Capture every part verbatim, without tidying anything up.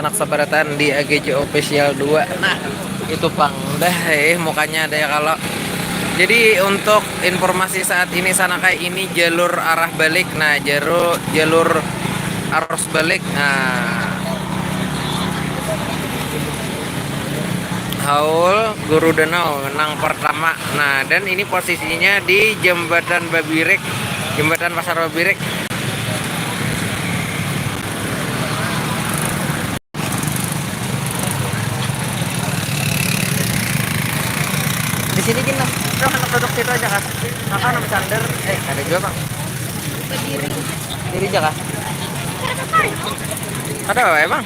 Anak sabarataan di A G J Official dua. Nah, itu pang dah, eh, mukanya ada ya kalau. Jadi, untuk informasi saat ini, Sanak ai, ini jalur arah balik. Nah, jaru-, jalur arus balik. Nah, Haul Guru Danau nang pertama. Nah, dan ini posisinya di Jembatan Babirek, Jembatan Pasar Babirek. Di sini gini, Mas. Bro, anak duduk situ aja, Kak. Kakak nang sander. Eh, ada juga, Bang. Diri aja, Kak. Ada apa, Bang?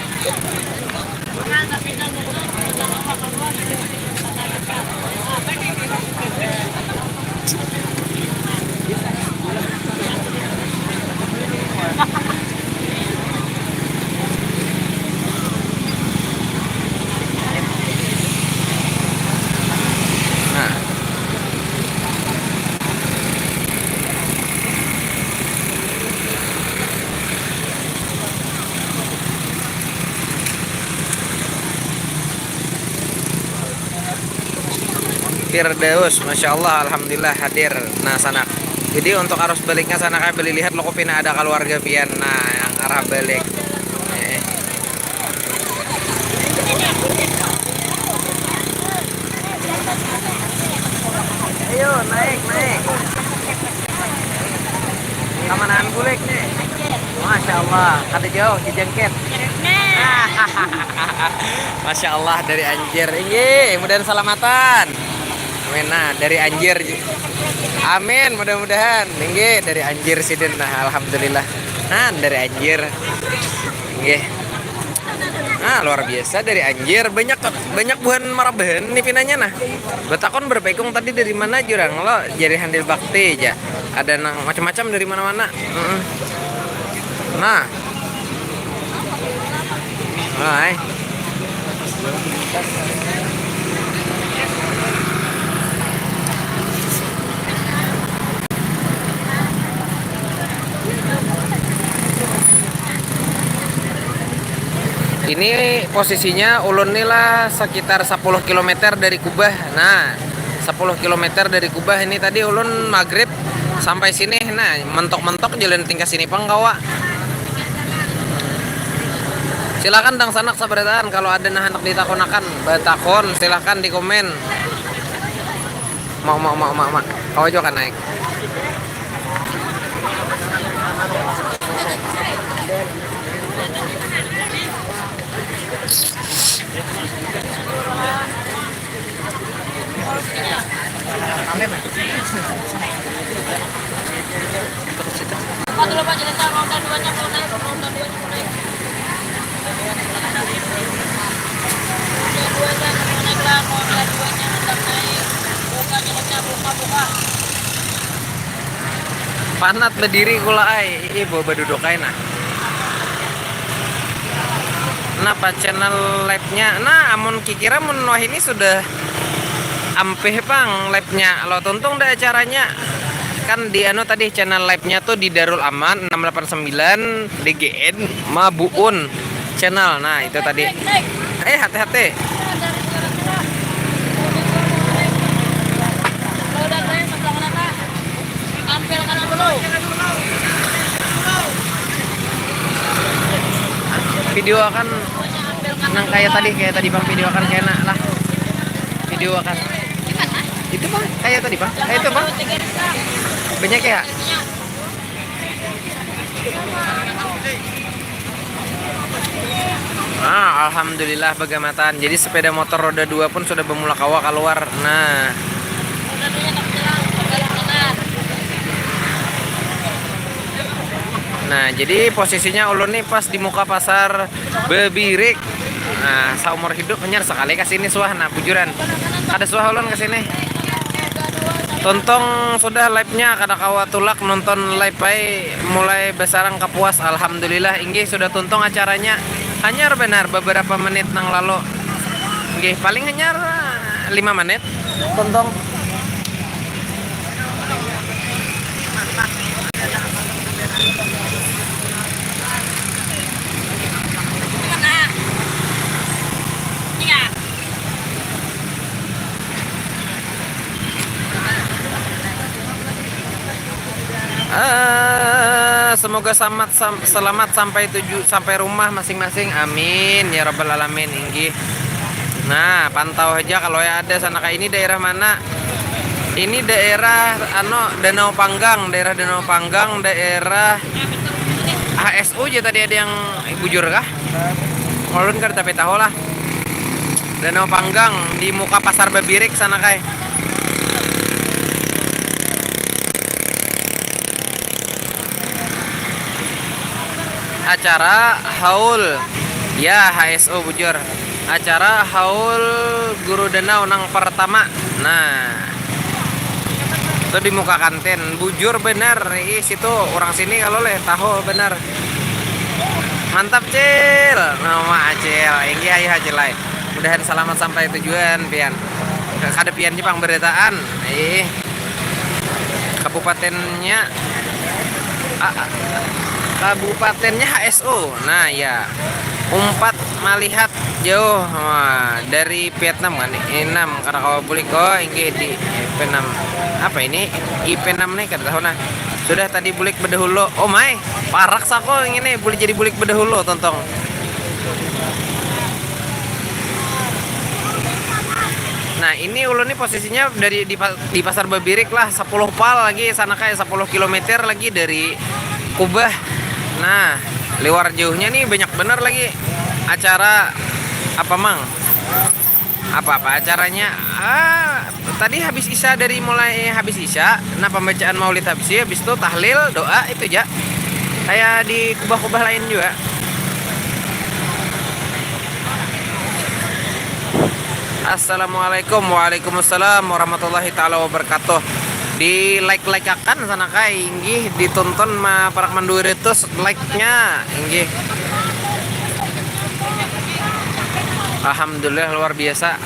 Nah. Firdaus, Masya Allah, Alhamdulillah hadir. Nah, Sanak. Jadi, untuk arus baliknya, Sanak ai, beli lihat lo, pina ada keluarga pian. Nah, yang arah balik. Eh. Ayo, naik, naik. Kamanaan bulik nih. Masya Allah, kada jauh, dijangkit. Masya Allah, dari Anjir. Inggih, mudahan salamatan. Amin. Nah, dari Anjir. Amin, mudah-mudahan. Inggih, dari Anjir sidin. Nah, alhamdulillah. Nah, dari Anjir. Inggih. Nah, luar biasa dari Anjir. Banyak, banyak buhan marabahan nih pinanya, nah. Batakon berapa ikung tadi, dari mana jurang lo? Jari Handil Bakti aja. Ada nang macam-macam dari mana-mana. Heeh. Nah, eh. Ini posisinya ulun ni lah sekitar sepuluh kilometer dari Kubah. Nah, sepuluh kilometer dari Kubah ini tadi ulun maghrib sampai sini. Nah, mentok-mentok jalan tingkah sini pang kawa. Silakan dangsanak sabarataan, kalau ada nah handak ditakonakan, batakon, silakan di komen. Mak, mak, mak, mak, mak. Kawa jua kan naik. Panat badiri kula ai. Ih, bawa baduduk ai nah. Napa channel live-nya? Nah, amun kikira mun wahini sudah ampih pang live-nya. Lo tuntung dah acaranya. Kan di anu tadi, channel live-nya tuh di Darul Aman enam delapan sembilan D G N Mabuun channel. Nah, itu tadi. Eh, hati-hati. Video akan nang kayak tadi, kayak tadi, Bang, video akan kena lah. Video akan. Itu, Bang, kayak tadi, Bang. Kayak itu, Bang. Banyak ya? Nah, alhamdulillah bagamatan. Jadi, sepeda motor roda dua pun sudah bamula kawa kaluar. Nah. Nah, jadi posisinya ulun nih pas di muka pasar Babirik. Nah, saumur hidup hanyar sekali ke sini suah. Nah, bujuran. Kada suah ulun ke sini. Tuntung sudah live-nya, kada kawa tulak nonton live ai, mulai basarang kapuas. Alhamdulillah, inggih sudah tuntung acaranya. Hanyar banar beberapa menit nang lalu. Inggih, paling hanyar, eh, lima menit. Tuntung. semoga selamat sam- selamat sampai tuju sampai rumah masing-masing. Amin ya rabbal alamin, inggih. Nah, pantau aja kalau ya ada sana kayak ini daerah mana. Ini daerah ano Danau Panggang, daerah Danau Panggang, daerah H S U aja tadi ada yang bujur kah? Ulun kada tapi tahu lah. Danau Panggang di muka Pasar Babirik sana kai. Acara haul. Ya, H S O bujur. Acara haul Guru Danau nang pertama. Nah. Itu di muka kantin. Bujur benar. Ih, situ orang sini kalau leh tahu benar. Mantap, Cil. Nama Acil. Inggih, ayo Acil ai. Mudahan selamat sampai tujuan pian. Kada pian Jepang beritaan. Ih. Kabupatennya, ah, ah, kabupatennya H S O. Nah, ya. Umpat melihat jauh. Wah, dari Vietnam kan. Enam karena kalau bulik, oh, inggih di I P enam. Apa ini? I P enam nih kada tahu nah. Sudah tadi bulik bedahulu. Oh my, parak sako ini boleh jadi bulik bedahulu tontong. Nah, ini ulun nih posisinya dari di, pa- di Pasar Babirik lah, sepuluh pal lagi sana kayak sepuluh kilometer lagi dari Kubah. Nah, liwar jauhnya nih banyak bener lagi acara apa, Mang? Apa-apa acaranya? Ah, tadi habis Isya, dari mulai habis Isya, nah, pembacaan Maulid habis, habis itu tahlil, doa, itu aja. Kayak di kubah-kubah lain juga. Assalamualaikum. Waalaikumsalam warahmatullahi taala wabarakatuh. Di like-like akan sana kai, inggih, ditonton ma parak manduri terus like-nya, inggih. Alhamdulillah, luar biasa.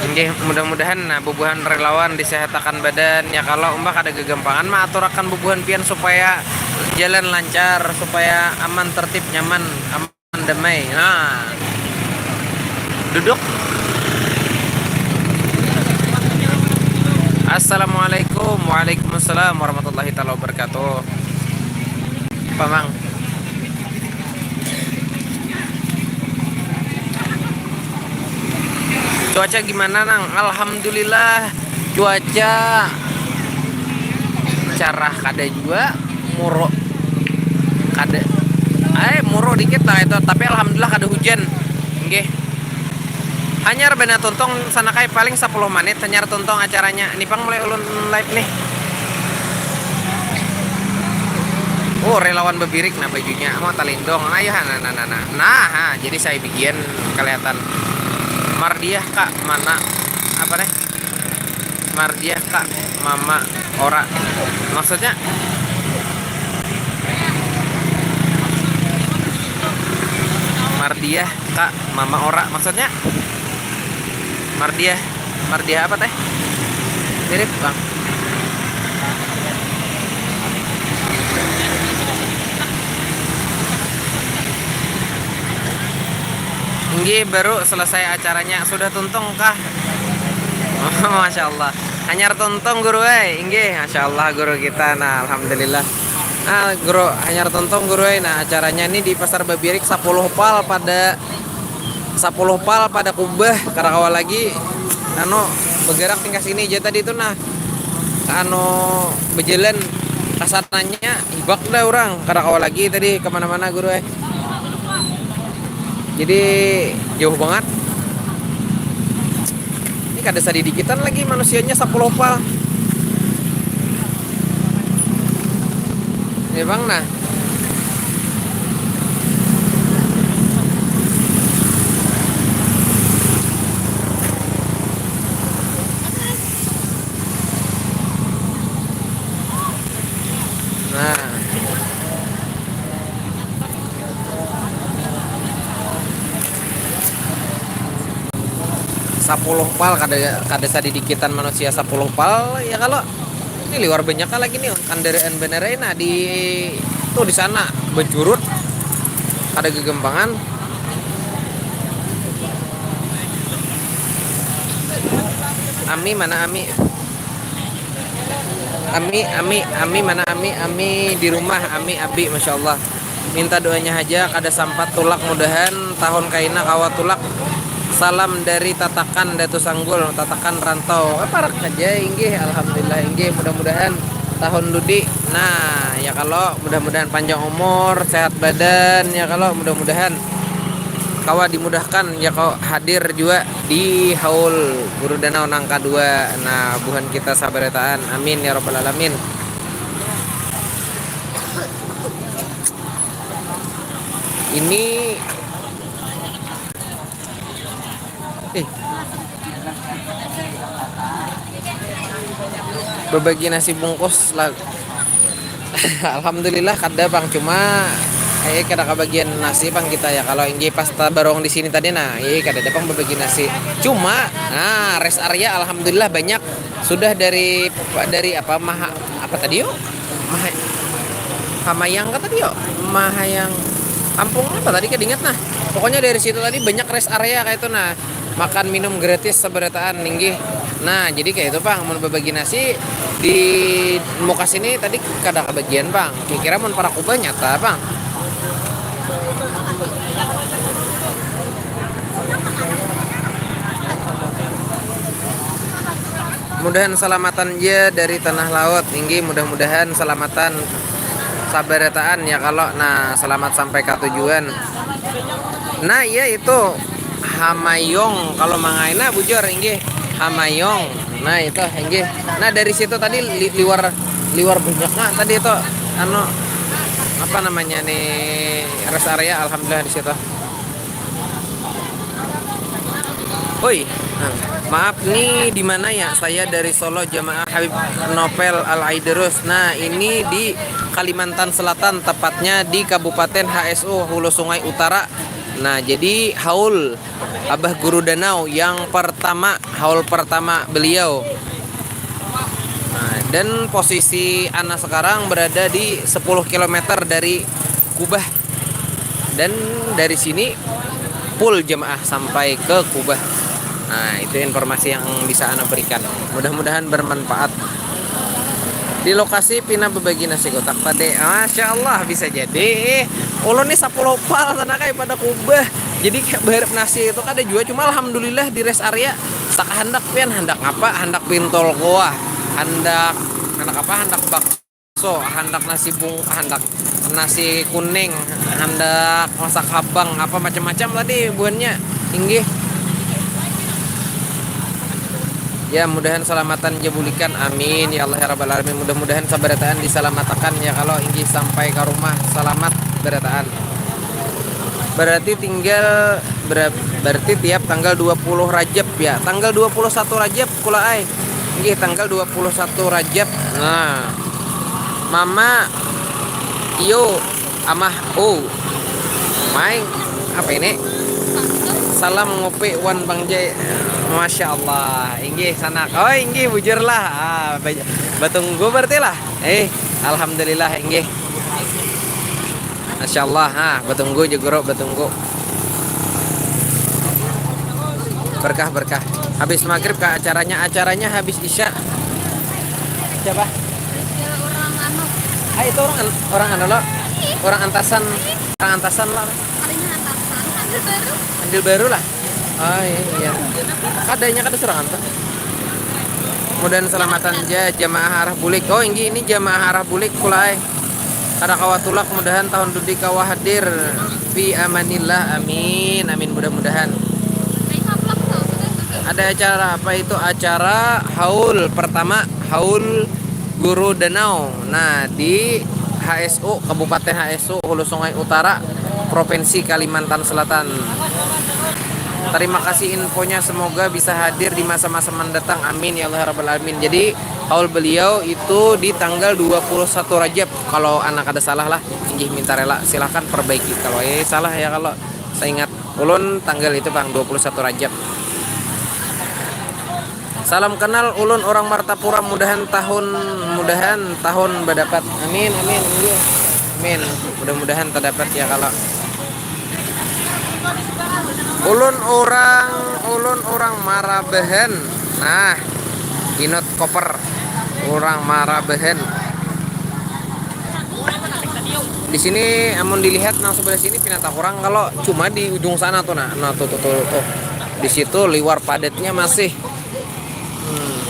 Inggih, mudah-mudahan nah bubuhan relawan disehatakan badan ya, kalau umbah kada gegampangan maaturakan bubuhan pian supaya jalan lancar, supaya aman, tertib, nyaman, aman, damai. Nah. Duduk. Assalamualaikum. Waalaikumsalam warahmatullahi taala wabarakatuh. Pamang. Cuaca gimana, Nang? Alhamdulillah, cuaca cerah kada jua, muruk kada, eh, muruk dikit lah itu, tapi alhamdulillah kada hujan. Nggih. Hanyar bana tuntung sana kai, paling sepuluh menit hanyar tuntung acaranya. Ini pang mulai ulun live nih. Oh, relawan bebirik nah bajunya. Mau talindong. Ayo, nah, nah, nah, nah. Nah, ha, jadi saya bikin kelihatan. Mardiah, Kak, mana? Apa nih? Mardiah, Kak, mama ora. Maksudnya? Mardiah, Kak, mama ora. Maksudnya? Mardiah, Mardiah apa teh? Mirip, Bang. Inggih, baru selesai acaranya. Sudah tuntung kah? Masya Allah. Hanyar tuntung, Guru ai. Inggih, Masya Allah, Guru kita. Nah, alhamdulillah. Nah, Guru, hanyar tuntung, Guru ai. Nah, acaranya ini di Pasar Babirik, sepuluh pal pada sepuluh pal pada kubah, kada kawa lagi anu bergerak tingkah sini aja tadi itu nah. Anu, berjalan kasananya, hibak dah orang, kada kawa lagi tadi kemana-mana, Guru eh. Jadi jauh banget. Ini kada sadidikitan lagi manusianya, sepuluh pal. Ya, Bang, nah. Nah. Sepuluh pal, kada, kada sadidikitan manusia, sepuluh pal ya kalau. Ini liwar banyak lagi nih kendaraan benerai nah di tuh di sana bejurut, ada gegempangan. Ami mana Ami? Ami, Ami, Ami mana Ami? Ami di rumah, Ami, Abi, masya Allah. Minta doanya haja kada sampat tulak, mudahan tahun kaina kawa tulak. Salam dari Tatakan Datu Sanggul, Tatakan Rantau. Eh, parak haja, inggih, alhamdulillah, inggih, mudah-mudahan tahun dudi. Nah, ya kalau mudah-mudahan panjang umur, sehat badan, ya kalau mudah-mudahan kawa dimudahkan ya kau hadir jua di haul Guru Danau nang kadua. Nah, buhan kita sabarataan. Amin ya rabbal alamin. Ini eh, berbagi nasi bungkus lah. Alhamdulillah kada pang, cuma eh kada kabagian nasi pang kita ya. Kalau inggih pas tabarong di sini tadi nah, eh kada ada pang berbagi nasi. Cuma nah rest area alhamdulillah banyak sudah dari dari apa maha apa tadi yo? Maha, Hamayang kah tadi yo? Mahayang kampung apa tadi kada ingat nah. Pokoknya dari situ tadi banyak rest area kayak itu nah. Makan minum gratis sabarataan inggih. Nah, jadi kayak itu pang mun berbagi nasi di muka sini tadi kada kebagian pang. Kira-kira mun para kuba nyata pang. Mudahan salamatan ja dari tanah laut inggih, mudah-mudahan salamatan sabarataan ya kalau nah selamat sampai ke tujuan. Nah iya itu Hamayong kalau mangaina bujur inggih Hamayong. Nah itu inggih. Nah dari situ tadi li, liwar liwar banyak nah tadi itu anu apa namanya nih rest area alhamdulillah di situ. Oi, nah, maaf nih di mana ya? Saya dari Solo jamaah Habib Novel Al Aidarus. Nah ini di Kalimantan Selatan tepatnya di Kabupaten H S U Hulu Sungai Utara. Nah jadi haul Abah Guru Danau yang pertama, haul pertama beliau. Nah, dan posisi Ana sekarang berada di sepuluh kilometer dari Kubah. Dan dari sini full jemaah sampai ke Kubah. Nah, itu informasi yang bisa Ana berikan. Mudah-mudahan bermanfaat. Di lokasi pina berbagi nasi kotak tadi. Masya Allah, bisa jadi. Ulun nih sepuluh pal sana kayak pada Kubah. Jadi kayak berharap nasi itu kada jua. Cuma alhamdulillah di rest area. Tak handak pian, handak ngapa? Handak pintol kuah, handak handak apa? Handak bakso, handak nasi bung, handak nasi kuning, handak masak habang, apa macam-macam tadi buhannya. Inggih. Ya mudahan salamatan jabulikan amin ya Allah ya rabbal alamin. Mudah-mudahan sabarataan disalamatakan ya kalau inggih sampai ke rumah salamat barataan. Berarti tinggal berarti tiap tanggal dua puluh Rajab ya. Tanggal dua puluh satu Rajab kula ai. Nggih tanggal dua puluh satu Rajab. Nah. Mama iyo amah oh. Main apa ini? Salam ngopi wan Bang Jai. Masya Allah. Inggih sanak. Oh inggih bujur lah. Ah, batunggu berarti lah. Eh, alhamdulillah inggih. Masya Allah, ha, batunggu je guru, batunggu. Berkah, berkah. Habis maghrib kah acaranya? Acaranya habis isya. Siapa? Orang anu. Ah, itu orang orang anu lo. Orang antasan, orang antasan lo. Andil baru lah. Ah iya. Kadanya kada surangan tuh. Mudahan salamatan ja jamaah arah bulik. Oh inggih ini jamaah arah bulik kulai. Kada kawa tulak mudahan tahun dudi kawa hadir. Fi amanillah amin amin mudah-mudahan. Ada acara apa itu acara haul pertama haul Guru Danau. Nah di H S U Kabupaten H S U Hulu Sungai Utara Provinsi Kalimantan Selatan. Terima kasih infonya semoga bisa hadir di masa-masa mendatang amin ya Allah ya rabbal alamin. Jadi haul beliau itu di tanggal dua puluh satu Rajab kalau anak ada salah lah inggih minta rela silahkan perbaiki kalau ya salah ya kalau saya ingat ulun tanggal itu bang dua puluh satu Rajab. Salam kenal ulun orang Martapura mudahan tahun mudahan tahun berdapat amin amin amin mudah-mudahan terdapat ya kalau ulun orang ulun orang Marabahan nah inut koper Kurang marah behen. Di sini amun dilihat nang sebelah sini pinata kurang kalau cuma di ujung sana tuh nah, nah tuh tuh tuh, tuh. Di situ liwar padatnya masih. Hmm.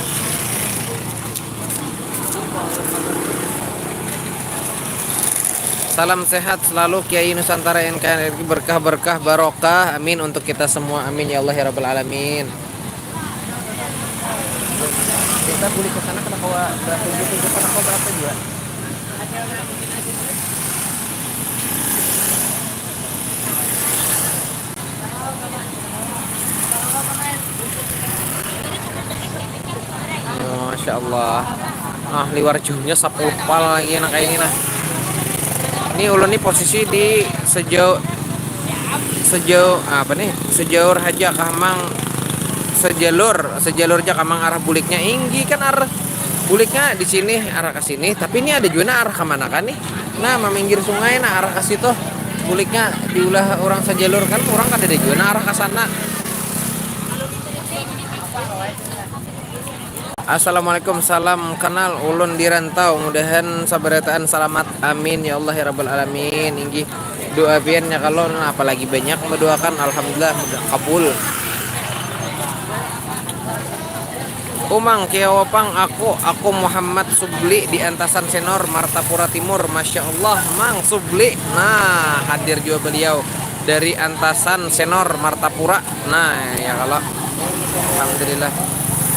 Salam sehat selalu Kiai Nusantara N K R I, berkah berkah barokah, amin untuk kita semua, amin ya Allah ya rabbal alamin. Kita boleh ke sana kena kawa berapa juga, kena kawa berapa juga. Masya Allah. Ah, liwar jauhnya sepuluh pal lagi anak kayak ini nah. Ini ulun nih posisi di sejauh sejauh apa nih, sejaur aja kah mang, sejalur sejalur aja kah mang arah buliknya, inggi kan arah buliknya di sini arah ke sini, tapi ini ada juga nah arah kemana kan nih, nah meminggir sungai nah arah ke situ buliknya diulah orang sejalur kan, orang kan ada juga nah arah ke sana. Assalamualaikum, salam kenal, ulun di rantau, mudahan sabarataan salamat, amin ya Allah ya rabbal alamin. Inggih, doa pian ya kalau nah, apalagi banyak mendoakan, alhamdulillah mudah kabul. Umang kiawa pang aku, aku Muhammad Subli di Antasan Senor, Martapura Timur. Masya Allah, Mang Subli. Nah, hadir juga beliau dari Antasan Senor, Martapura. Nah ya kalau, alhamdulillah.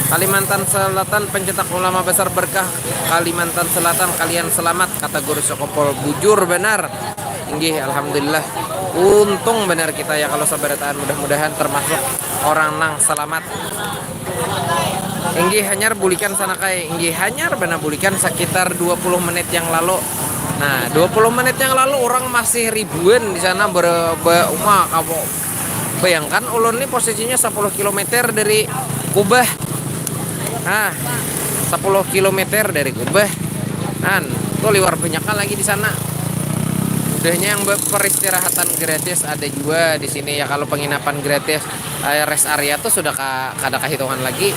Kalimantan Selatan, pencetak ulama besar berkah Kalimantan Selatan, kalian selamat, kata guru sekopol. Bujur benar. Inggih, alhamdulillah. Untung benar kita ya kalau sabarataan, mudah-mudahan termasuk orang nang selamat. Inggih, hanyar bulikan sana kai. Inggih, hanyar benar bulikan sekitar dua puluh menit yang lalu. Nah, dua puluh menit yang lalu orang masih ribuan di sana ber, be, uma kamu. Bayangkan ulun nih posisinya sepuluh kilometer dari Kubah. Nah, sepuluh kilometer dari Kubah. Nah, tuh liwar banyak lagi di sana. Udahnya yang be, peristirahatan gratis ada juga di sini ya, kalau penginapan gratis. Eh, rest area tuh sudah ka, kada kahitungan lagi.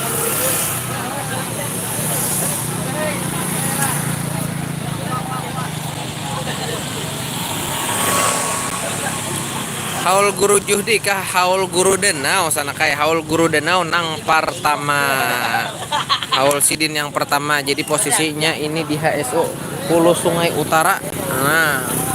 Haul Guru Juhdi kah, Haul Guru Danau sana kayak, Haul Guru Danau nang pertama. Haul sidin yang pertama. Jadi posisinya ini di H S U Hulu Sungai Utara. Nah.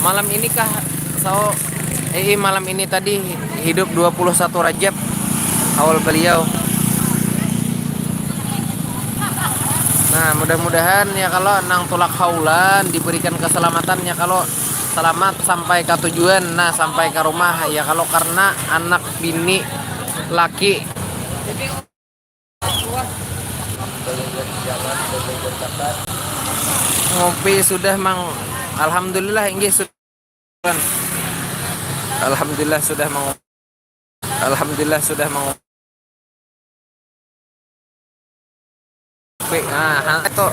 Malam ini kah, sao, eh, malam ini tadi hidup dua puluh satu Rajab, haul beliau. Nah, mudah-mudahan ya kalau nang tulak haulan diberikan keselamatan ya kalau selamat sampai ke tujuan, nah sampai ke rumah ya kalau karena anak bini laki. Ngopi sudah mang, alhamdulillah inggih sudah. Alhamdulillah sudah mang, alhamdulillah sudah mang. Nah, itu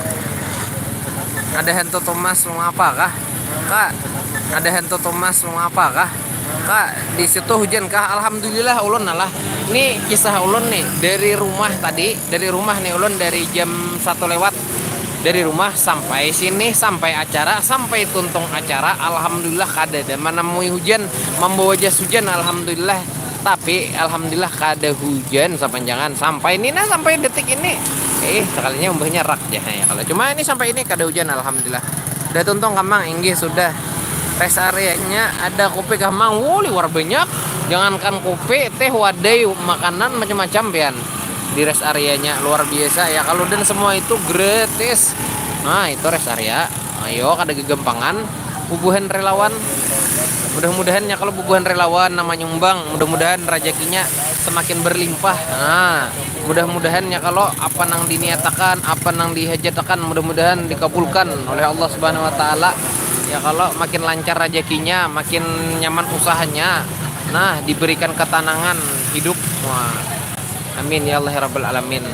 ada hantu Thomas mengapa kah? Kak, ada hantu Thomas mengapa kah? Kak, di situ hujan kah? Alhamdulillah ulun lah. Ini kisah ulun nih dari rumah tadi, dari rumah nih ulun dari jam satu lewat dari rumah sampai sini, sampai acara, sampai tuntung acara, alhamdulillah kada ada menemui hujan, membawa jas hujan, alhamdulillah. Tapi alhamdulillah kada hujan sepanjangan sampai ini nah, sampai detik ini. Eh, sekalinya umbahnya rak ya, ya kalau cuma ini sampai ini kada hujan, alhamdulillah. Udah tuntung kamang, inggih sudah. Rest areanya ada kopi kamang, wow liwar banyak. Jangankan kopi, teh, wadai, makanan macam-macam pian di rest areanya, luar biasa ya kalau, dan semua itu gratis. Nah, itu rest area. Ayo, kada gegempangan bubuhan relawan. Mudah-mudahan ya kalau bubuhan relawan nama nyumbang, mudah-mudahan rajakinya semakin berlimpah. Nah, mudah-mudahan ya, kalau apa nang diniatakan, apa nang dihajatakan, mudah-mudahan dikabulkan oleh Allah Subhanahu wa Ta'ala. Ya, kalau makin lancar rezekinya, makin nyaman usahanya, nah, diberikan ketenangan hidup. Wah, amin ya Allah ya Rabbal Alamin.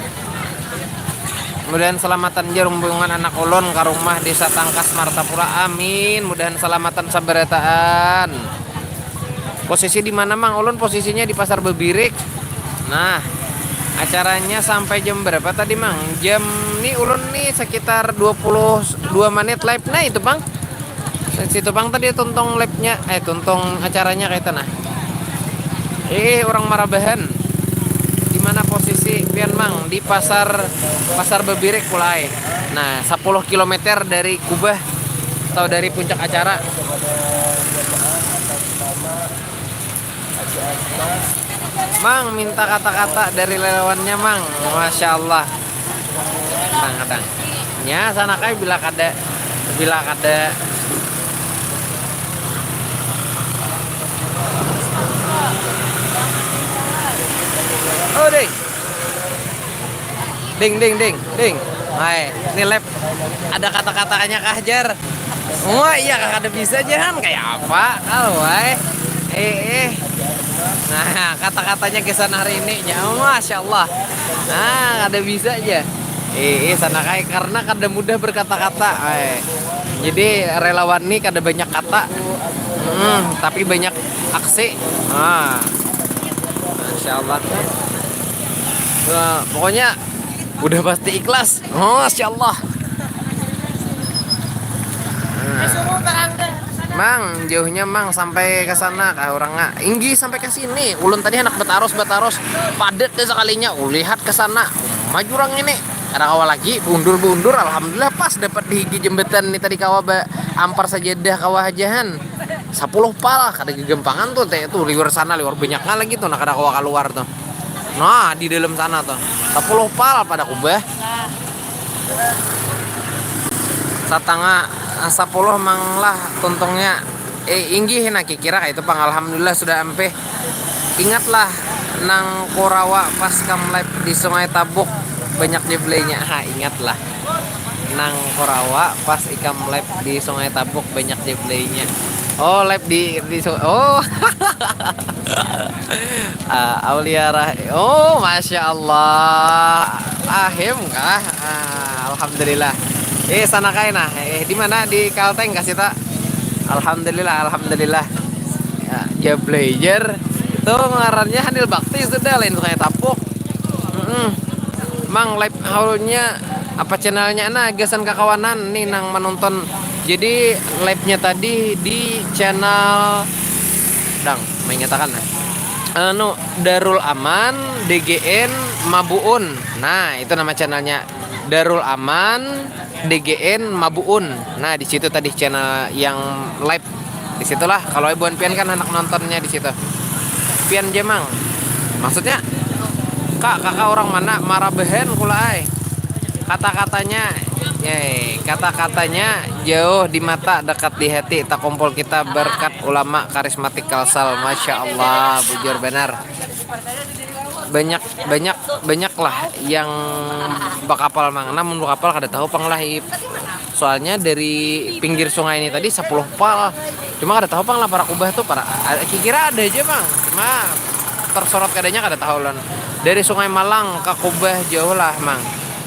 Mudahan salamatan ja rombongan anak ulun ka rumah Desa Tangkas Martapura. Amin. Mudahan salamatan sabarataan. Posisi di mana, Mang? Ulun posisinya di Pasar Bebirik. Nah, acaranya sampai jam berapa tadi, Mang? Jam ni ulun ni sekitar dua puluh dua menit live. Nah, itu, Bang. Situ pang tadi tuntung live-nya, eh, tuntung acaranya kayak itu nah. Eh, orang Marabahan. Di mana posisi pian, Mang? Di pasar, Pasar Bebirik, Kulai. Nah, sepuluh kilometer dari Kubah atau dari puncak acara. Mang, minta kata-kata dari relawannya, Mang. Masya Allah. Kadang-kadang. Nya, sana kai bila kada, bila kada. Oh, ding. Ding, ding, ding, ding. Hai, ini live. Ada kata-katanya kah, Jar? Wah, iya, kah, kada bisa, Jar. Kayak apa? Kalau, wai. Eh, eh. Nah, kata-katanya kisah hari ini, ya, Masya Allah. Nah, kada bisa aja. Eh, eh, sana kai, karena kada mudah berkata-kata. Eh. Jadi, relawan nih kada banyak kata. Hmm, tapi banyak aksi. Nah, Masya Allah. Nah, pokoknya udah pasti ikhlas. Oh, Masya Allah. Nah. Mang, jauhnya, Mang, sampai ke sana kah orangnya? Inggi, sampai ke sini. Ulun tadi anak betarus, betarus. Padat deh sekalinya. Ulihat ke sana. Maju orang ini. Kada kawa lagi, beundur, beundur. Alhamdulillah, pas dapat di higi jembatan nih tadi, kawa ba-, ampar sajadah, kawa hajahan. Sepuluh pal, kada gegempangan tuh, teh, tuh liur sana, liur banyaknya lagi tuh, nah, kada kawa keluar tuh. Nah, di dalam sana tuh. Sepuluh pal pada Kubah. Satanga, eh, sepuluh, Mang, lah tuntungnya. Eh, inggih, nah, kikira kayak itu pang. Alhamdulillah sudah ampih. Ingatlah nang Kurawa pas kam live di Sungai Tabuk, banyak dibelinya. Ha, ingatlah. Nang Kurawa pas ikam live di Sungai Tabuk, banyak dibelinya. Oh, live di, di Su-, oh. Ah, Aulia Rah-, oh, Masya Allah. Ahim kah? Ah, alhamdulillah. Eh, sana kai nah. Eh, di mana? Di Kalteng kah sita? Alhamdulillah, alhamdulillah. Ya, ya, belajar. Itu ngarannya Handil Bakti sudah, lain Sungai Tapuk. Mm-mm. Mang, live haulnya apa channelnya, nah, gasan kakawanan nih nang menonton. Jadi live-nya tadi di channel, dang, menyatakan nah. Anu, Darul Aman, D G N, Mabuun. Nah, itu nama channelnya. Darul Aman, D G N, Mabuun. Nah, di situ tadi channel yang live. Di situlah, kalau buhan pian kan anak nontonnya di situ. Pian Jemang. Maksudnya, Kak, kakak orang mana? Marabahan kula ai. Kata-katanya, eh, kata-katanya jauh di mata, dekat di hati, tak kumpul kita berkat ulama karismatik Kalsel. Masya Allah, bujur benar. Banyak, banyak, banyak lah yang bakapal, Mang. Namun bakapal kada tahu pang lah, Ip. Soalnya dari pinggir sungai ini tadi sepuluh pal. Cuma kada tahu pang lah para kubah tuh para, a-, kira ada aja, Mang. Cuma tersorot kadanya kada tahu, Lon. Dari Sungai Malang ke Kubah jauh lah, Mang.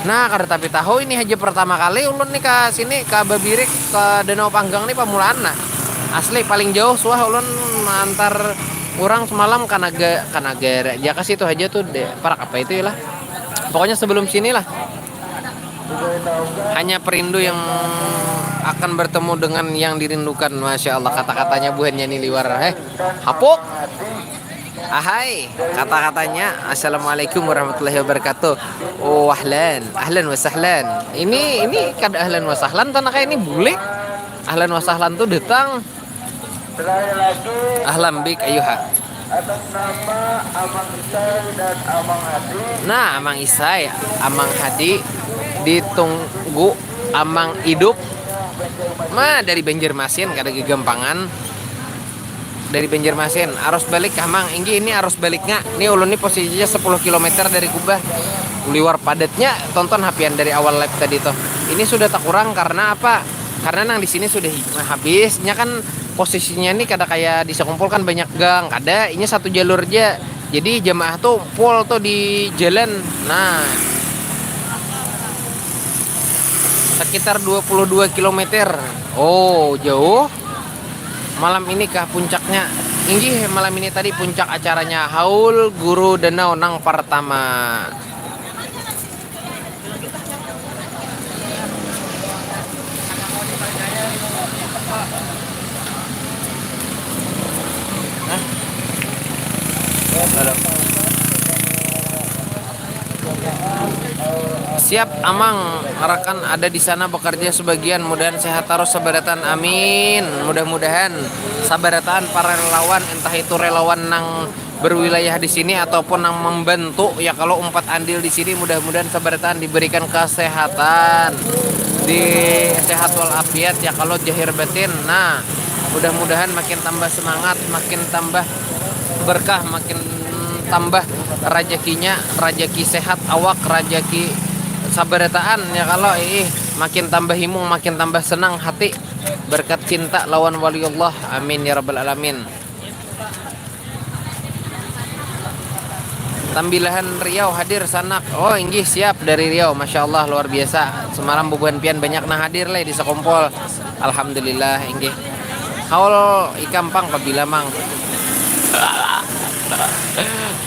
Nah, kada tapi tahu, ini aja pertama kali ulun nih ke sini, ke Babirik, ke Danau Panggang nih pamulaan nah. Asli paling jauh suah ulun antar orang semalam ke Naga, ke Nagara. Ya ke situ aja tuh deh. Parak apa itu ya lah. Pokoknya sebelum sini lah. Hanya perindu yang akan bertemu dengan yang dirindukan. Masya Allah, kata-katanya buhannya nih liwar. Heh, hapuk. Ahai, kata-katanya, "Assalamualaikum warahmatullahi wabarakatuh." Oh, ahlan, ahlan wa sahlan. Ini, ini kada ahlan wa sahlan, tanah kayak ini bule. Ahlan wa sahlan tuh datang. Ahlan bik, ayuha. Atas nama Amang Isai dan Amang Hadi. Nah, Amang Isai, Amang Hadi ditunggu, Amang Idup. Mah, dari Banjarmasin, kada gegampangan. dari Banjarmasin. Arus balik kah, Mang? Inggih, ini arus baliknya. Ini ulun ni posisinya sepuluh kilometer dari Kubah. Liwar padatnya, tonton hapian dari awal live tadi tuh. Ini sudah tak kurang karena apa? Karena nang di sini sudah hi-, habis. Nya kan posisinya nih kada kayak di Sekumpul kan banyak gang, kada. Ini satu jalur aja. Jadi jamaah tuh full tuh di jalan. Nah, sekitar dua puluh dua kilometer. Oh, jauh. Malam ini kah puncaknya? Inggih, malam ini tadi puncak acaranya Haul Guru Danau nang pertama. Siap, Amang. Rakan ada di sana bekerja sebagian. Mudahan sehat terus sabarataan. Amin. Mudah-mudahan sabarataan para relawan, entah itu relawan nang berwilayah di sini ataupun nang membantu, ya, kalau umpat andil di sini, mudah-mudahan sabarataan diberikan kesehatan, di sehat walafiat, ya, kalau zahir batin. Nah, mudah-mudahan makin tambah semangat, makin tambah berkah, makin tambah rajakinya, rajaki sehat awak, rajaki sabarataan, ya, kalau, ih, makin tambah himung, makin tambah senang hati berkat cinta lawan waliullah. Amin ya rabbal alamin. Tambilahan Riau hadir sanak. Oh, inggih, siap dari Riau. Masya Allah, luar biasa. Semalam bubuhan pian banyak nang hadir leh di Sekumpul. Alhamdulillah, inggih. Haul ikam pang pabila, Mang?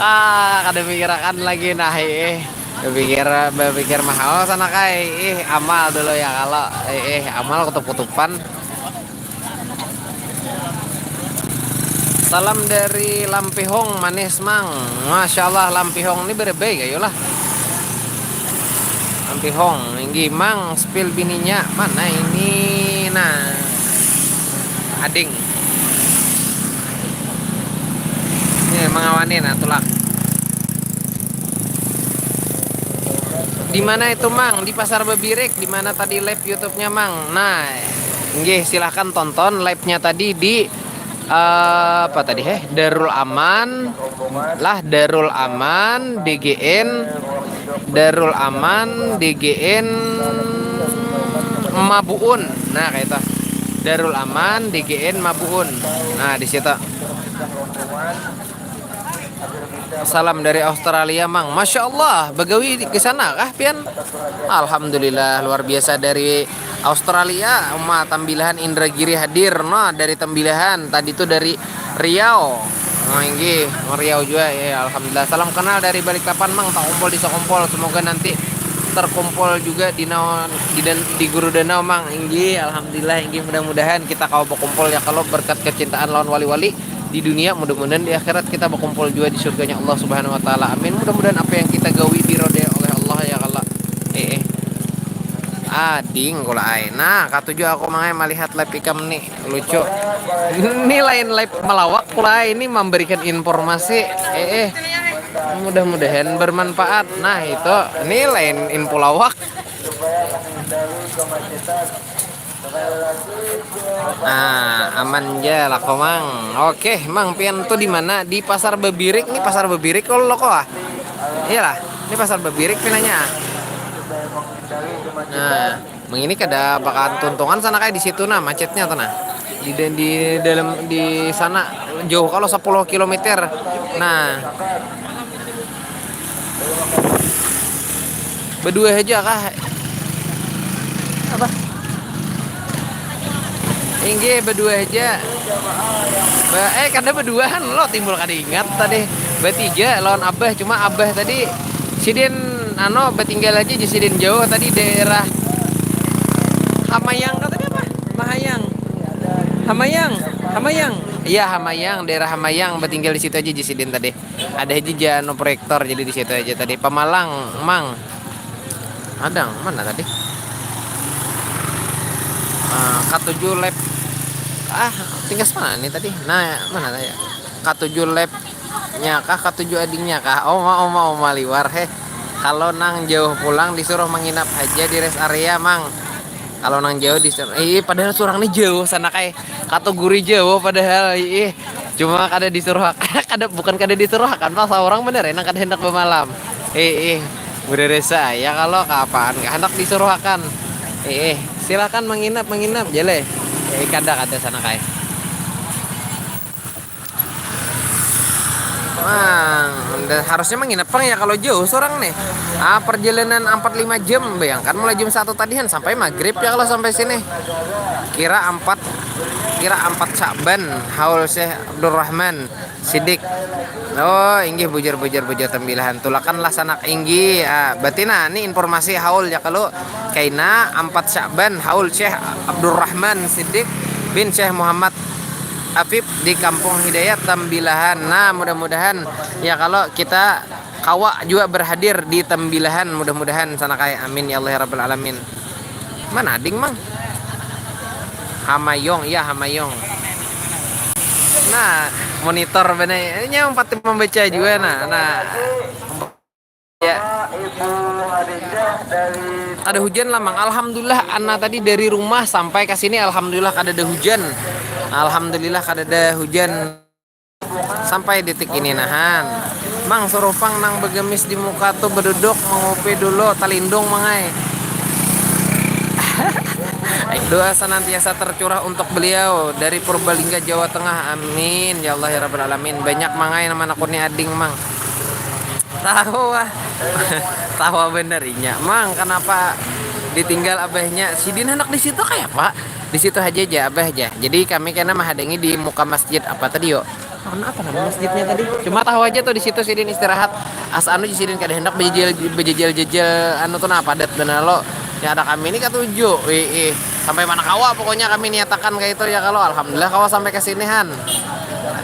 Ah, kada mikirakan lagi nah, ih. Berpikir, berpikir mahal sanak ai. Ih, amal dulu ya kalau. Ih, amal kutup-kutupan. Salam dari Lampihong, manis, Mang. Masya Allah, Lampihong ni berebai kayu lah. Lampihong, inggih, Mang, spill bininya. Mana ini? Nah. Ading. Ini mangawani, nah, tulak. Di mana itu, Mang? Di Pasar Bebirik. Di mana tadi live YouTube-nya, Mang? Nah, inggih, silahkan tonton live-nya tadi di, eh, apa tadi, heh? Darul Aman lah, Darul Aman D G N, Darul Aman D G N Mabuun. Nah, kayak itu. Darul Aman D G N Mabuun. Nah, di situ. Salam dari Australia, Mang. Masya Allah, bagawi di, ke sana kah, pian? Alhamdulillah, luar biasa dari Australia. Uma Tambilahan Indragiri hadir, no, dari Tambilahan. Tadi tuh dari Riau. Oh, inggih, Riau juga. Ya, alhamdulillah. Salam kenal dari Balikpapan, Mang. Tak kumpul di Sekumpul. Semoga nanti terkumpul juga di Nau-, di, dan, di Guru Danau, Mang. Inggih, alhamdulillah, inggih, mudah-mudahan kita kawa berkumpul ya kalau berkat kecintaan lawan wali-wali di dunia, mudah-mudahan di akhirat kita berkumpul juga di surganya Allah Subhanahu wa Taala. Amin. Mudah-mudahan apa yang kita gawi dirodai oleh Allah ya kalau, eh, eh. Ading kula ai. Nah, katuju aku mangai melihat live ikam nih, lucu. Ini lain live melawak kula ai, ini memberikan informasi. Eh, eh. Mudah-mudahan bermanfaat. Nah, itu. Ini lain info lawak. Nah, aman ja lah, Komang. Oke, Mang, pian tuh di mana? Di Pasar Bebirik nih, Pasar Bebirik kalau lo kok ah. Iyalah, ini Pasar Bebirik pinanya. Nah, Mang ini kada bakalan tuntungan sana kayak di situ nah, macetnya tuh nah. Di, di dalam, di sana jauh kalau sepuluh kilometer. Nah, berdua aja kah? Apa? Inggih, berdua aja. Ba-, eh, kada berduaan lo, timbul kada ingat tadi. Bertiga lawan Abah, cuma Abah tadi sidin, ano, bertinggal aja di sidin jauh tadi daerah Hamayang, katanya apa? Mahayang. Hamayang, Hamayang. Iya, Hamayang, daerah Hamayang, bertinggal di situ aja di sidin tadi. Ada aja ja, anu, proyektor, jadi di situ aja tadi. Pemalang, Mang. Ada, mana tadi? Ah, katuju lab. Ah, tinggal mana nih tadi? Nah, mana tadi? Katuju labnya kah? Katuju adingnya kah? Oma, oma, oma liwar, heh. Kalau nang jauh pulang disuruh menginap aja di rest area, Mang. Kalau nang jauh disuruh, ih, padahal surang nih jauh sana kayak katuguri jauh padahal, ih. Cuma kada disuruhakan, kada, bukan kada disuruhakan, paksa orang bener ya, nang kada hendak bamalam. Eh, eh, bereresa ya kalau kaapaan kah hendak disuruhakan. Eh, eh, silakan menginap, menginap, jele. Eh, kada, kada sana kai. Mang, harusnya menginap pang ya kalau jauh seorang nih. Ah, perjalanan empat lima jam, bayangkan mulai jam satu tadihan sampai maghrib ya kalau sampai sini. Kira empat, kira empat Syakban, haul Syekh Abdurrahman Sidik. Oh, inggih bujur, bujur, bujur, tembilahan. Tulakanlah sanak inggih. Ah, berarti nah, ini informasi haul ya kalau kaina empat Syakban, haul Syekh Abdurrahman Sidik bin Syekh Muhammad Afif di Kampung Hidayat, Tambilahan. Nah, mudah-mudahan ya kalau kita kawa juga berhadir di Tambilahan, mudah-mudahan sana kai. Amin ya Allah ya rabbal alamin. Mana ading, Mang? Hamayong, iya Hamayong. Nah, monitor benar. Ini yang empat membaca juga nah. Nah. Ya. Ada hujan lah, Mang. Alhamdulillah, Ana tadi dari rumah sampai ke sini, alhamdulillah kada ada hujan. Alhamdulillah kada ada hujan sampai detik ini nahan. Mang, suruh pang nang begemis di muka tuh beduduk, mengopi dulu, talindung, Mang ai. Doa senantiasa tercurah untuk beliau dari Purbalingga, Jawa Tengah. Amin ya Allah ya rabbal alamin. Banyak, Mang ai, nama nakuni ading, Mang. Tahu ah. Tahu bener inya, Mang. Kenapa ditinggal abahnya? Sidin hendak di situ kayak apa? Di situ aja aja, abah aja. Jadi kami kena menghadangi di muka masjid apa tadi yo? Mana apa nama masjidnya tadi? Cuma tahu aja tuh di situ sidin istirahat. Asa anu sidin kada hendak bejejel, bejejel-jejel anu tuh nah, padat bener lo. Ya ada kami ini katuju. Ih, ih. Sampai mana kawa pokoknya kami niatakan kayak itu ya kalau alhamdulillah kawa sampai ke sini han.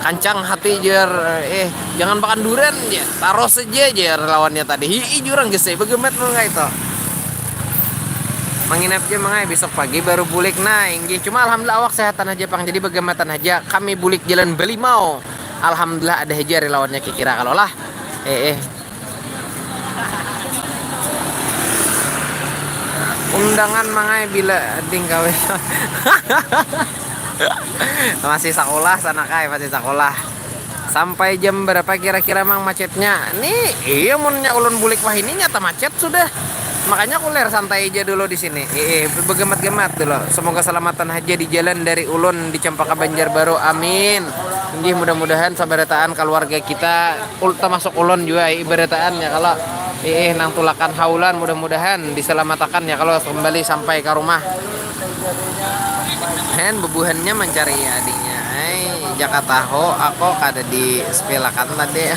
Kancang hati jer, eh, jangan makan duren ya. Taruh saja jer lawannya tadi. Hi, jurang gese begemet mun kayak itu. Menginap aja, Mang ai, besok pagi baru bulik. Nah, inggih. Cuma alhamdulillah awak sehatan aja, Pang. Jadi begematan aja. Kami bulik jalan Balimau. Alhamdulillah ada aja relawannya kikira kalau lah. Eh, eh. Undangan, Mang ai, bila ading kawin. Masih sekolah sana kai, masih sekolah. Sampai jam berapa kira-kira, Mang, macetnya? Nih, iya, munnya ulun bulik wah ini nyata macet sudah. Makanya kuler santai aja dulu di sini. Eh, eh, begemat-gemat dulu. Semoga selamatan aja di jalan dari ulun di Cempaka Banjarbaru. Amin. Inggih, mudah-mudahan sabarataan keluarga kita, ul-, termasuk ulun juga, eh, ibarataan ya kalau, eh, eh, nang tulakan haulan, mudah-mudahan diselamatakan ya kalau kembali sampai ke rumah. Hen, bebuhannya mencari adiknya. Hai, jaka tahu, aku kada disepelakan tadi.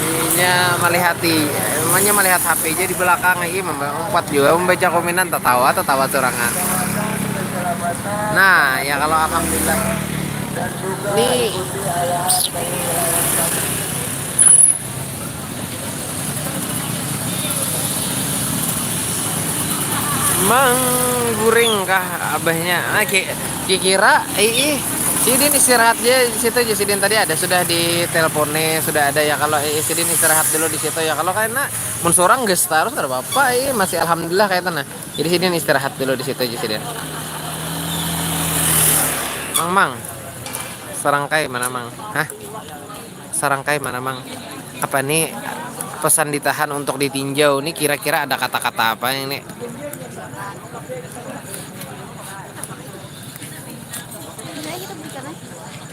Inya malihati, emangnya malihat H P aja di belakang lagi, memba-, umpat juga membaca komenan, tatawa, tatawa sorangan. Nah, ya kalau alhamdulillah. Nih. Mangguring kah abahnya? Ah, ki-, kikira, ih, ih. Sidin istirahat aja di situ aja, sidin tadi ada sudah di telepone, sudah ada ya kalau, ih, sidin istirahat dulu di situ ya kalau kayak nak mun seorang gas terus kada apa-apa, ih, masih alhamdulillah kayak itu nah. Jadi sidin istirahat dulu di situ aja sidin. Mang, Mang. Sarangkai mana, Mang? Hah? Sarangkai mana, Mang? Apa ni pesan ditahan untuk ditinjau ni, kira-kira ada kata-kata apa ini?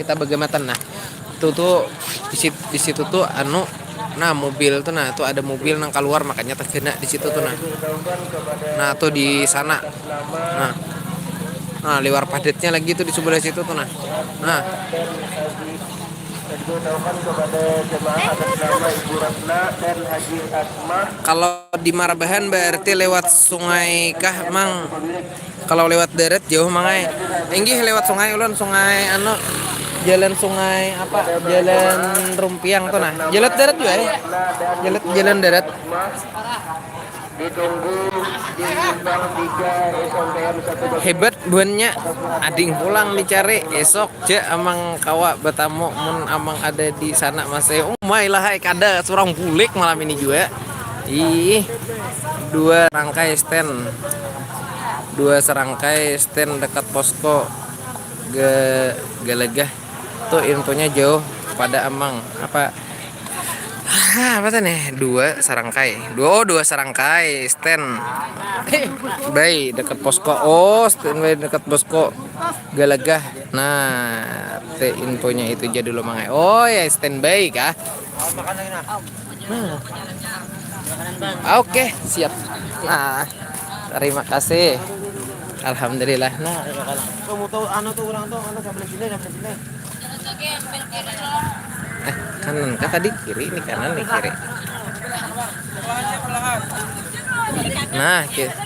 Kita begematan nah. Tuh tuh di sit-, di situ tuh anu, nah, mobil tuh nah, tuh ada mobil nang keluar makanya terkena di situ tuh nah. Nah, tuh di sana. Nah. Nah, liwar padatnya lagi tuh di sebelah situ tuh nah. Nah. Kalau di Marabahan berarti lewat sungai kah, Mang? Kalau lewat darat jauh, Mang ai. Inggih lewat sungai ulun, sungai anu, jalan sungai apa? Jalan Rumpiang tuh nah. Jalan darat juga ya. Jalan, jalan darat. Hebat buhannya, ading pulang dicari esok, cek amang kawa betamu mun amang ada di sana masih. Umai lah hai, kada surang bulik malam ini juga. Ih, dua rangkai stand, dua serangkai stand dekat posko. Ga-, galagah. Tuh infonya jauh pada Amang. Apa? Hah, apa tuh nih? Dua sarangkai. Dua, oh, dua sarangkai stand. Baik, dekat posko. Oh, stand by dekat posko Galagah. Nah, teh infonya itu aja dulu, Mang. Oh ya, standby kah? Nah. Oke, siap. Nah, terima kasih. Alhamdulillah. Nah, tuh, tuh, anu tuh, orang tuh, anu, sebelah sini, sebelah sini. Eh, kanan kah tadi? Kiri, ini kanan, nih kiri. Nah, kiri. Nah,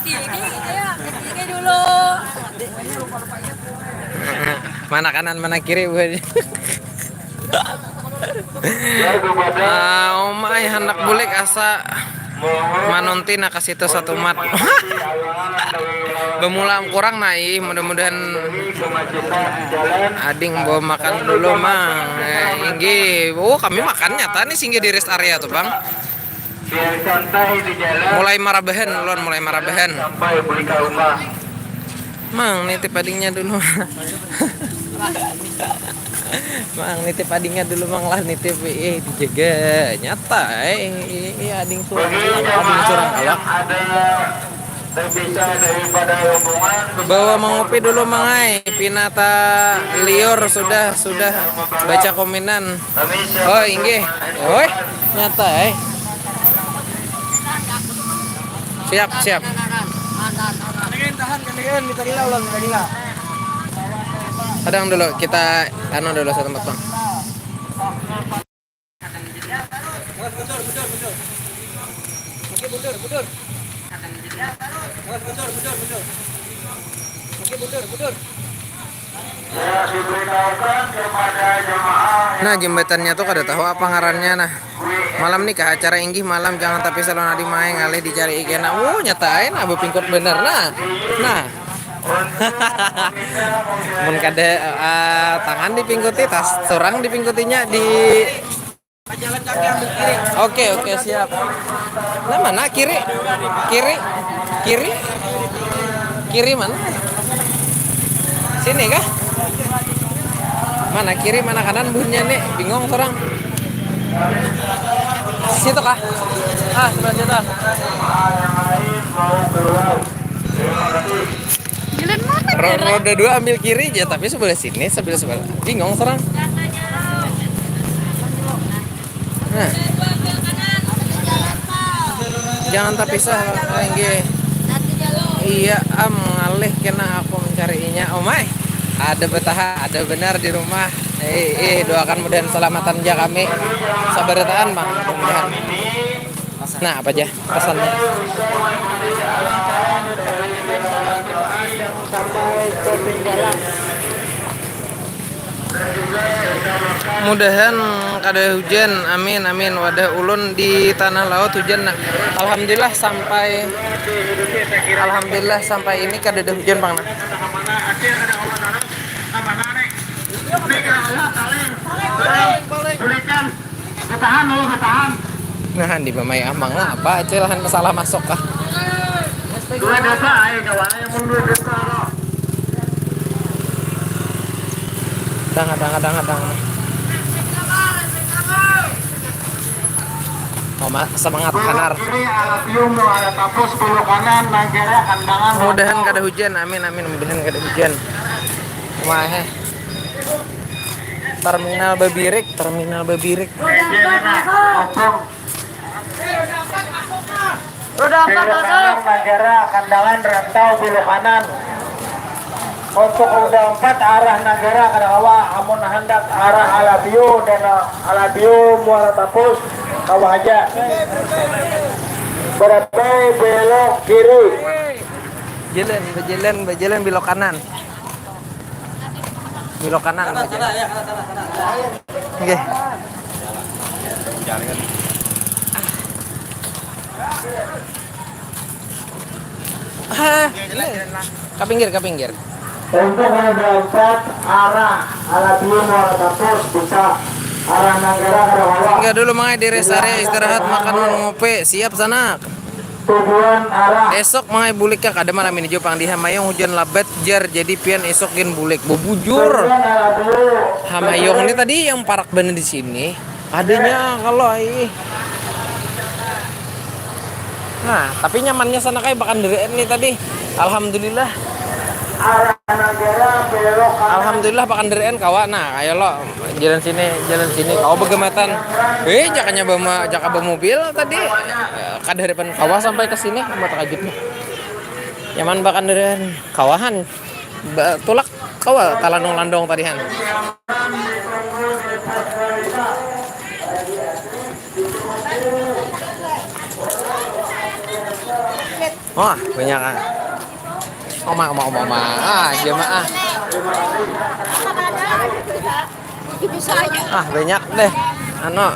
kiri, ayo, kiri dulu. Mana kanan, mana kiri, Bu? Ah, umai handak bulik asa manunti nah ka situ satumat. Bemula kurang nah, ih, mudah-mudahan ading bawa makan dulu, Mang. Eh, inggih. Oh, kami makan nyata nih singgih di rest area tuh, Bang. Biar santai di jalan. Mulai marabahan, ulun mulai marabahan. Sampai buli ka rumah. Mang, nitip adingnya dulu. Mang, nitip adingnya dulu, Mang, lah, nitip. Eh, dijaga. Nyata, eh, eh, eh, ading surang, ading surang, kalau. Ada terpisah daripada rombongan. Bawa mangupi dulu, Mang ai. Pinata liur sudah, sudah baca komenan. Oh, inggih. Oi, nyata, eh. Siap, siap. Kadang dulu kita anu dulu satu tempat, Bang. Nah, jembatannya tuh kada tahu apa ngarannya, nah. Malam nih kah acara inggih malam, jangan tapi salon adi main ngalih dicari kena. Wuh, nyatain abu pingkut bener, nah. Nah. Mun kada, eh, tangan dipingkuti, tas surang dipingkutinya di. Oke, oke, siap. Nah, mana kiri? Kiri? Kiri? Kiri mana? Sini kah? Mana kiri, mana kanan buhnya nih? Bingung orang. Situ kah? Ah, sebelah situ. Jalan mana? Ro-, roda dua ambil kiri aja, tapi sebelah sini, sebelah sebelah. Bingung orang. Nah. Jangan tapisah lagi. Iya, am, ngalih kena aku mencarinya. Oh my. Ada betaha, ada benar di rumah. Eh, eh, doakan mudahan selamatan aja kami. Sabarataan, Bang, mudahan. Nah, apa aja pesannya? Mudahan kada hujan, amin, amin. Wadah ulun di tanah laut hujan, nah. Alhamdulillah sampai, alhamdulillah sampai ini kada ada hujan, Bang, nah. Nah, di mamai amang lah apa aja lahan salah masuk kah? Dua desa, ayo, kawan, ayo, mundur desa, lo. Dang, dang, dang, dang. Oh, ma-, semangat, Hanar. Kiri, arah Pium, arah Tapus, belok kanan, Nanggara, Kandangan, mudahan kada hujan, amin, amin, mudahan kada hujan. Wah, eh. Terminal Babirik, terminal Babirik. Roda empat masuk. Nanggara, Kandangan, Rantau, belok kanan. Untuk roda empat arah Nanggara kada kawa, amun handak arah Alabio dan Alabio Muara Tapus kawa haja. Barabai belok kiri. Jalan, bajalan, bajalan belok kanan. Belok kanan aja. Oke. Ah, ini. Ka pinggir, ka pinggir. Untuk roda empat arah Alabio Muara Tapus bisa arah Nanggara kada kawa. Enggak dulu, Mang, di rest area istirahat, makan, ngopi. Siap, sanak. Esok mangai bulik ya, kada malam ini jua pang di Hamayung hujan labat jar, jadi pian esok gin bulik. Bubujur. Hamayung ni tadi yang parak banar di sini. Adanya kalau ai. Nah, tapi nyamannya sana kai bakandaraan ni tadi. Alhamdulillah. Alhamdulillah bakandaraan kawa. Nah, ayo lo jalan sini, jalan sini kawa bagamatan. Eh, jakanya bama, jaka bamobil tadi. Kada harapan kawa sampai ke sini, amat takajut nih. Nyaman bakandaraan kawahan. Ba, tulak kawa talandung-landung tadihan. Wah, banyak ah. Oma, oma, oma, oma. Ah, jamaah. Ah, banyak deh. Anu,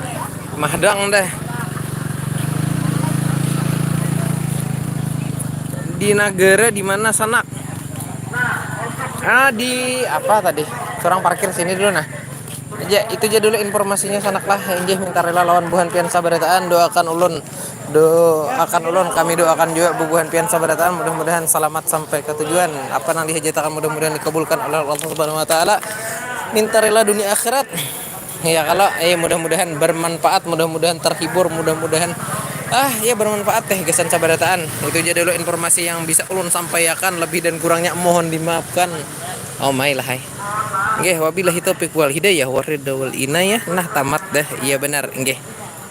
mahdang deh. Di nagara di mana sanak? Ah, di apa tadi? Surang parkir sini dulu nah. Aja, itu aja dulu informasinya sanak lah. Inggih, minta rela lawan buhan pian sabarataan, doakan ulun. Doakan ulun, kami doakan juga bubuhan pian sabarataan, mudah-mudahan selamat sampai ke tujuan. Apa nang dihajatakan mudah-mudahan dikabulkan oleh Allah Subhanahu wa taala. Minta rela dunia akhirat. Ya kalau, eh, mudah-mudahan bermanfaat, mudah-mudahan terhibur, mudah-mudahan, ah, ya, bermanfaat teh gasan sabarataan. Itu aja dulu informasi yang bisa ulun sampaikan, lebih dan kurangnya mohon dimaafkan. Oh, mai lah hai. Nggih, wabillahi taufiq wal hidayah, waridho wal inayah. Nah, tamat dah. Iya benar, nggih.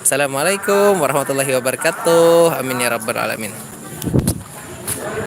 Assalamualaikum warahmatullahi wabarakatuh. Amin ya rabbal alamin.